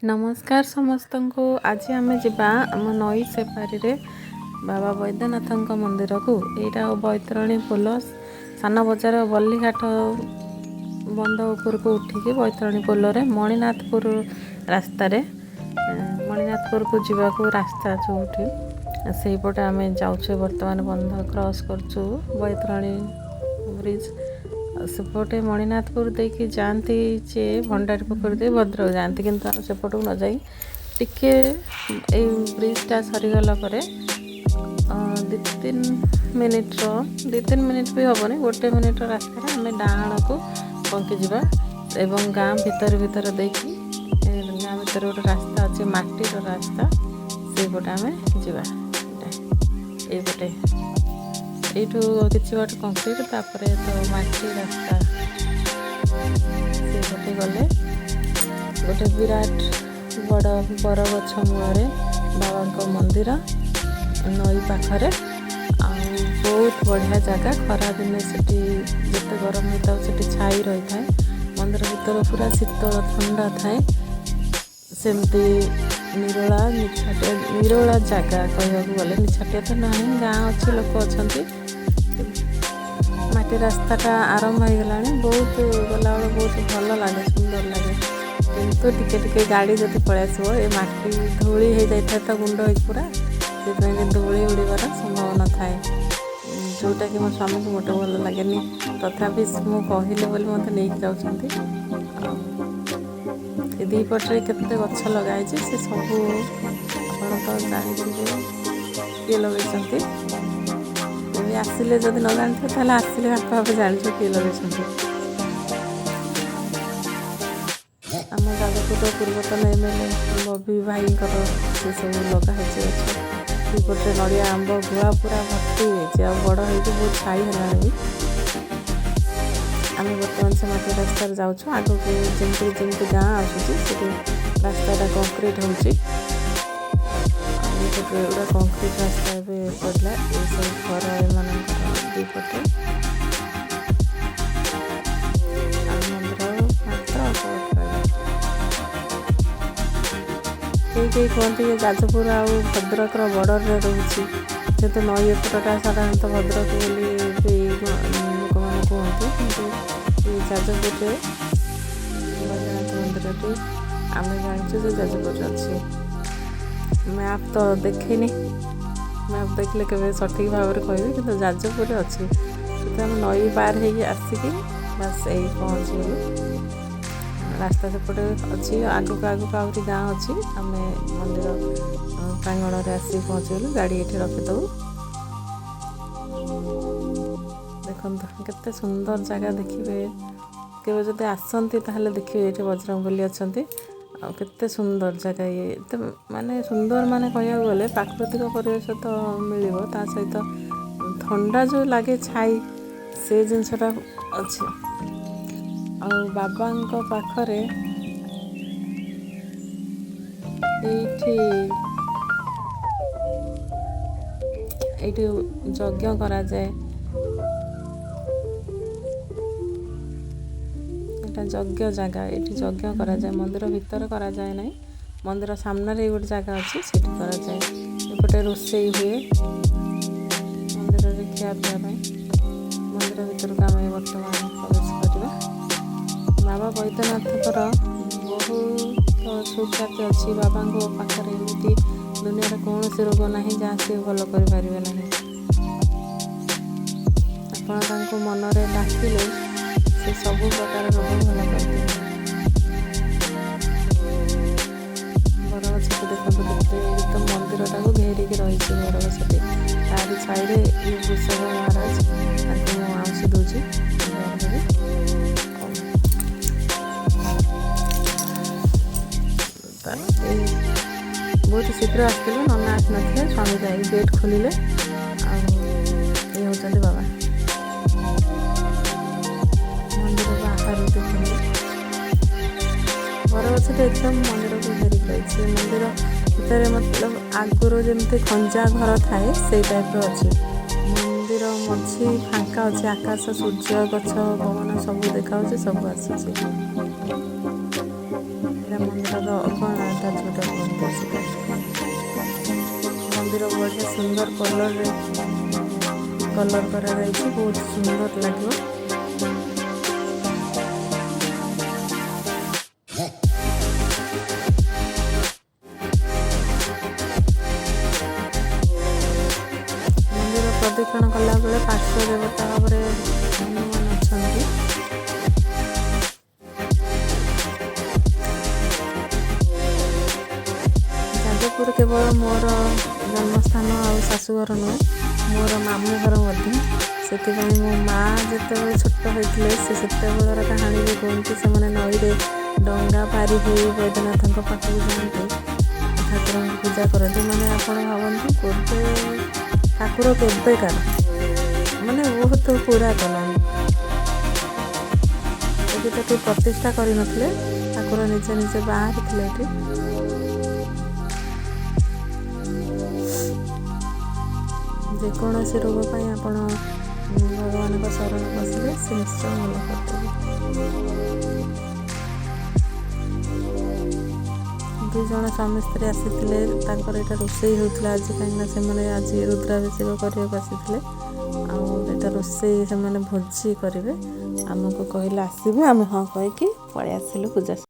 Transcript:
ନମସ୍କାର ସମସ୍ତଙ୍କୁ। ଆଜି ଆମେ ଯିବା ଆମ ନଈ ସେପାରିରେ ବାବା ବୈଦ୍ୟନାଥଙ୍କ ମନ୍ଦିରକୁ। ଏଇଟା ବୈତରଣୀ ପୋଲ, ସାନ ବଜାର ବଲିଘାଟ ବନ୍ଧ ଉପରକୁ ଉଠିକି ବୈତରଣୀ ପୋଲରେ ମଣିନାଥପୁର ରାସ୍ତାରେ ମଣିନାଥପୁରକୁ ଯିବାକୁ ରାସ୍ତା ଯେଉଁଠି ସେଇପଟେ ଆମେ ଯାଉଛୁ। ବର୍ତ୍ତମାନ ବନ୍ଧ କ୍ରସ୍ କରୁଛୁ, ବୈତରଣୀ ବ୍ରିଜ୍। ସେପଟେ ମଣିନାଥପୁର ଦେଇକି ଯାଆନ୍ତି ଯେ ଭଣ୍ଡାରୀ ପୋଖରୀ ଦେଇ ଭଦ୍ରକ ଯାଆନ୍ତି, କିନ୍ତୁ ଆମେ ସେପଟକୁ ନ ଯାଇ ଟିକେ ଏଇ ବ୍ରିଜ୍ଟା ସରିଗଲା ପରେ 2-3 ମିନିଟ୍ର, 2-3 ମିନିଟ୍ ବି ହେବନି, 1 ମିନିଟ୍ର ରାସ୍ତାରେ ଆମେ ଡାହାଣକୁ ବଙ୍କିଯିବା ଏବଂ ଗାଁ ଭିତରେ ଭିତରେ ଦେଇକି, ଗାଁ ଭିତରେ ଗୋଟେ ରାସ୍ତା ଅଛି, ମାଟିର ରାସ୍ତା, ସେଇପଟେ ଆମେ ଯିବା। ଏଇପଟେ ଏଇଠୁ କିଛି ବାଟ କଂକ୍ରିଟ୍, ତାପରେ ତ ମାଟି ରାସ୍ତା। ସେଇପଟେ ଗଲେ ଗୋଟେ ବିରାଟ ବଡ଼ ବରଗଛ ମୂଳରେ ବାବାଙ୍କ ମନ୍ଦିର, ନଈ ପାଖରେ, ଆଉ ବହୁତ ବଢ଼ିଆ ଜାଗା। ଖରାଦିନେ ସେଠି ଯେତେ ଗରମ ହେଇଥାଉ, ସେଠି ଛାଇ ରହିଥାଏ। ମନ୍ଦିର ଭିତର ପୁରା ଶୀତଳ ଥଣ୍ଡା ଥାଏ। ସେମିତି ନିରୋଳା ନିଛାଟିଆ, ନିରୋଳା ଜାଗା କହିବାକୁ ଗଲେ। ନିଛାଟିଆ ତ ନାହିଁ, ଗାଁ ଅଛି, ଲୋକ ଅଛନ୍ତି। ମାଟି ରାସ୍ତାଟା ଆରମ୍ଭ ହେଇଗଲାଣି। ବହୁତ ଗଲାବେଳେ ବହୁତ ଭଲ ଲାଗେ, ସୁନ୍ଦର ଲାଗେ। କିନ୍ତୁ ଟିକେ ଟିକେ ଗାଡ଼ି ଯଦି ପଳେଇ ଆସିବ, ଏ ମାଟି ଧୂଳି ହେଇଯାଇଥାଏ ତ, ଗୁଣ୍ଡ ହେଇକି ପୁରା, ସେଥିପାଇଁ ଧୂଳି ଉଡ଼ିବାର ସମ୍ଭାବନା ଥାଏ, ଯେଉଁଟାକି ମୋ ସ୍ୱାମୀକୁ ମୋଟେ ଭଲ ଲାଗେନି। ତଥାପି ମୁଁ କହିଲେ ବୋଲି ମୋତେ ନେଇକି ଯାଉଛନ୍ତି। ଆଉ ଏ ଦୁଇ ପଟରେ କେତେ ଗଛ ଲଗା ହେଇଛି, ସେ ସବୁ ଆପଣ ତ ଜାଣିଥିବେ କିଏ ଲଗେଇଛନ୍ତି। ଏବେ ଆସିଲେ ଯଦି ନ ଜାଣିଥିବେ, ତାହେଲେ ଆସିଲେ ଆପେ ଆପେ ଜାଣିଛୁ କିଏ ଲଗେଇଛନ୍ତି। ଆମ ଯାଜପୁରର ପୂର୍ବତନ ଏମଏଲଏ ବବି ଭାଇଙ୍କର ସେ ସବୁ ଲଗା ହେଇଛି ଗଛ। ଦୁଇପଟରେ ନଡ଼ିଆ, ଆମ୍ବ, ଗୁଆ ପୁରା ଭର୍ତ୍ତି ହେଇଯାଇଛି ଆଉ ବଡ଼ ହେଇକି ବହୁତ ଛାଇ ହେଲାଣି ବି। ଆମେ ବର୍ତ୍ତମାନ ସେ ମାଟି ରାସ୍ତାରେ ଯାଉଛୁ। ଆଗକୁ ଯେମିତି ଯେମିତି ଗାଁ ଆସୁଛି, ସେଠି ରାସ୍ତାଟା କଂକ୍ରିଟ୍ ହେଉଛି। ଆଉ ଏପଟରେ ଏଗୁଡ଼ା କଂକ୍ରିଟ୍ ରାସ୍ତା ଏବେ ପଡ଼ିଲା। ଏସବୁ ଘର ଏମାନଙ୍କର ଦୁଇପଟେ ଆଉ ମନ୍ଦିର ମାତ୍ର ଅଳ୍ପ ବାଟ ରହିଲା। କେହି କେହି କୁହନ୍ତି ଯେ ଯାଜପୁର ଆଉ ଭଦ୍ରକର ବର୍ଡ଼ରରେ ରହୁଛି, ଯେହେତୁ ନଈ ଏପଟଟା ସାଧାରଣତଃ ଭଦ୍ରକ ବୋଲି ବି ଲୋକମାନେ କୁହନ୍ତି। କିନ୍ତୁ ଏଇ ଯାଜପୁରରେ ବୈଦ୍ୟନାଥ ମନ୍ଦିରଟି ଆମେ ଜାଣିଛୁ ଯେ ଯାଜପୁରରେ ଅଛି। ମ୍ୟାପ୍ ତ ଦେଖିନି, ମ୍ୟାପ୍ ଦେଖିଲେ କେବେ ସଠିକ୍ ଭାବରେ କହିବି, କିନ୍ତୁ ଯାଜପୁରରେ ଅଛି। ସେଥିପାଇଁ ଆମେ ନଈ ପାର ହେଇକି ଆସିକି ବାସ୍ ଏଇ ପହଞ୍ଚିଗଲୁ। ରାସ୍ତା ସେପଟେ ଅଛି, ଆଗକୁ ଆଗକୁ ଆହୁରି ଗାଁ ଅଛି। ଆମେ ମନ୍ଦିର ପ୍ରାଙ୍ଗଣରେ ଆସିକି ପହଞ୍ଚିଗଲୁ। ଗାଡ଼ି ଏଠି ରଖିଦେବୁ। ଦେଖନ୍ତୁ କେତେ ସୁନ୍ଦର ଜାଗା। ଦେଖିବେ କେବେ ଯଦି ଆସନ୍ତି, ତାହେଲେ ଦେଖିବେ ଏଇଠି ବଜରଙ୍ଗବଲି ଅଛନ୍ତି। ଆଉ କେତେ ସୁନ୍ଦର ଜାଗା ଇଏ। ଏତେ ମାନେ ସୁନ୍ଦର, ମାନେ କହିବାକୁ ଗଲେ ପ୍ରାକୃତିକ ପରିବେଶ ତ ମିଳିବ, ତା ସହିତ ଥଣ୍ଡା ଯେଉଁ ଲାଗେ, ଛାଇ, ସେ ଜିନିଷଟା ଅଛି। ଆଉ ବାବାଙ୍କ ପାଖରେ ଏଇଠି ଏଇଠି ଯଜ୍ଞ କରାଯାଏ। ଏଇଟା ଯଜ୍ଞ ଜାଗା, ଏଇଠି ଯଜ୍ଞ କରାଯାଏ। ମନ୍ଦିର ଭିତରେ କରାଯାଏ ନାହିଁ, ମନ୍ଦିର ସାମ୍ନାରେ ଗୋଟେ ଜାଗା ଅଛି, ସେଠି କରାଯାଏ। ଏପଟେ ରୋଷେଇ ହୁଏ ମନ୍ଦିରରେ ଖିଆପିଆ ପାଇଁ। ମନ୍ଦିର ଭିତରକୁ ଆମେ ବର୍ତ୍ତମାନ ପ୍ରବେଶ କରିବା। ବାବା ବୈଦ୍ୟନାଥଙ୍କର ବହୁତ ସୁଖ୍ୟାତି ଅଛି। ବାବାଙ୍କ ପାଖରେ ଏମିତି ଦୁନିଆରେ କୌଣସି ରୋଗ ନାହିଁ ଯାହା ସିଏ ଭଲ କରିପାରିବେ ନାହିଁ। ଆପଣ ତାଙ୍କୁ ମନରେ ଡାକିଲେ ସେ ସବୁ ପ୍ରକାର ରୋଗ ଭଲ କରିଦେବେ। ବରଗଛଟି ଦେଖନ୍ତୁ କେତେ, ଏକଦମ ମନ୍ଦିରଟାକୁ ଘେରିକି ରହିଛି ବରଗଛଟି। ତାରି ଛାଇରେ ଇଏ ବୃଷଭ ମହାରାଜ, ତାଙ୍କୁ ମୁଁ ଆଉଁସି ଦେଉଛି। ବହୁତ ଶୀଘ୍ର ଆସିଥିଲୁ, ନନା ଆସିନଥିଲେ, ସ୍ୱାମୀ ଯାଇକି ଗେଟ୍ ଖୋଲିଲେ। ଆଉ ଇଏ ହେଉଛନ୍ତି ବାବା। ମନ୍ଦିର ବାହାରୁ ଦେଖନ୍ତୁ, ବରଗଛଟା ଏକଦମ ମନ୍ଦିରକୁ ଘେରିକି ରହିଛି। ମନ୍ଦିର ଭିତରେ ମତଲବ ଆଗରୁ ଯେମିତି ଖଞ୍ଜା ଘର ଥାଏ, ସେଇ ଟାଇପ୍ର ଅଛି। ମନ୍ଦିର ମଝି ଫାଙ୍କା ଅଛି। ଆକାଶ, ସୂର୍ଯ୍ୟ, ଗଛ, ପବନ ସବୁ ଦେଖାଯାଉଛି, ସବୁ ଆସୁଛି। ଏଇଟା ମନ୍ଦିରର ଅଗଣାଟା ଯୋଉଟା କୁହନ୍ତି ସେଟା। ମନ୍ଦିର ବଢ଼ିଆ ସୁନ୍ଦର କଲରରେ କଲର୍ କରାଯାଇଛି, ବହୁତ ସୁନ୍ଦର ଲାଗିବ। ମନ୍ଦିର ପ୍ରଦକ୍ଷିଣ କଲାବେଳେ ପାର୍ଶ୍ୱ ଦେବତା ଭାବରେ ହନୁମାନ ଅଛନ୍ତି। ଯାଜପୁର କେବଳ ମୋର ଜନ୍ମସ୍ଥାନ ଆଉ ଶାଶୁଘର ନୁହେଁ, ମୋର ମାମୁଁ ଘର ମଧ୍ୟ। ସେଥିପାଇଁ ମୋ ମା' ଯେତେବେଳେ ଛୋଟ ହୋଇଥିଲେ, ସେ ସେତେବେଳର କାହାଣୀ ବି କୁହନ୍ତି। ସେମାନେ ନଈରେ ଡଙ୍ଗା ପାରି ହୋଇ ବୈଦ୍ୟନାଥଙ୍କ ପାଖକୁ ଯାଆନ୍ତି, ଠାକୁରଙ୍କୁ ପୂଜା କରନ୍ତି। ମାନେ ଆପଣ ଭାବନ୍ତୁ, କେବେ ଠାକୁର କେବେକାର, ମାନେ ବହୁତ ପୁରାତନ। ଏବେ ତ କେହି ପ୍ରତିଷ୍ଠା କରିନଥିଲେ, ଠାକୁର ନିଜେ ନିଜେ ବାହାରିଥିଲେ ଏଠି। ଯେକୌଣସି ରୋଗ ପାଇଁ ଆପଣ ଭଗବାନଙ୍କ ଶରଣ ପଶିଲେ ସେ ନିଶ୍ଚୟ ଭଲ କରିଦେବେ। ଦୁଇ ଜଣ ସ୍ୱାମୀ ସ୍ତ୍ରୀ ଆସିଥିଲେ, ତାଙ୍କର ଏଇଟା ରୋଷେଇ ହେଉଥିଲା ଆଜି, କାହିଁକିନା ସେମାନେ ଆଜି ରୁଦ୍ରାଭିଷେକ କରିବାକୁ ଆସିଥିଲେ ଆଉ ଏଇଟା ରୋଷେଇ, ସେମାନେ ଭୋଜି କରିବେ। ଆମକୁ କହିଲେ ଆସିବେ, ଆମେ ହଁ କହିକି ପଳେଇ ଆସିଲୁ ପୂଜା।